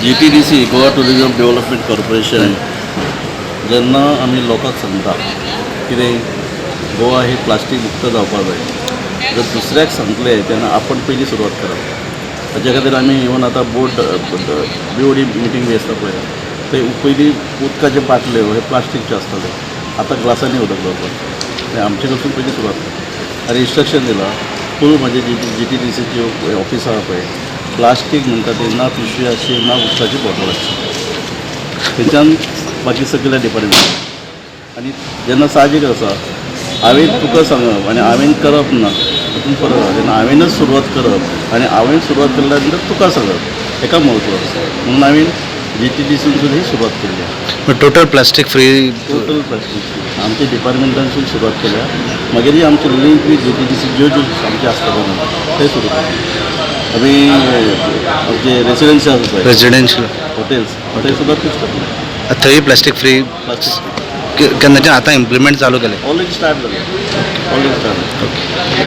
GTDC, Goa tourism development corporation, जेन्ना आमी लोकांक सांगता कितें गोवा हे प्लास्टीक मुक्त जावपाक जाय, जर दुसऱ्याक सांगतले तेन्ना आपण पयलीं सुरवात करप. ताच्या खातीर आमी इवन आतां बोर्ड बीओडी मिटींग बी आसता पळय, थंय पयलीं उदकाचे बाटल्यो हे प्लास्टीकच्यो आसताल्यो, आतां ग्लासांनी उदक जावपाक. आमचे कडसून पयलीं सुरवात करप आनी इन्स्ट्रक्शन दिलां फूल म्हणजे जीटीडीसीची ऑफिस आहा पळय, प्लास्टीक म्हणटा ते ना पिशवी आसची, ना उदकाची बॉटल आसची. थंयच्यान बाकी सगळ्या डिपार्टमेंट. आनी जेन्ना साहजीक आसा, हांवें तुका सांगप आनी हांवें करप ना हातूंत फरक आसा. तेन्ना हांवेंच सुरवात करप आनी हांवें सुरवात केल्या नंतर तुका सांगप हेका म्हत्व आसा, म्हणून हांवें जीटीडीसीन सुद्दां ही सुरवात केल्ली आसा. Total plastic free. Total plastic आमच्या डिपार्टमेंटानसून सुरवात केल्या. मागीर ही आमचे लिंक वीथ जीटीडीसी ज्यो ज्यो आमचे आसता पळय ते सुरू केले आमी. आमचे रेसिडेन्सी आसा पळय, रेजिडेन्शियल हॉटेल्स, हॉटेल सुद्दां तीच करतले. थंय प्लास्टीक फ्री. प्लास्टीक केन्नाच्यान आतां इम्प्लिमेंट चालू केलें? ऑलरेडी स्टार्ट जालें, ऑलरेडी स्टार्ट. ओके.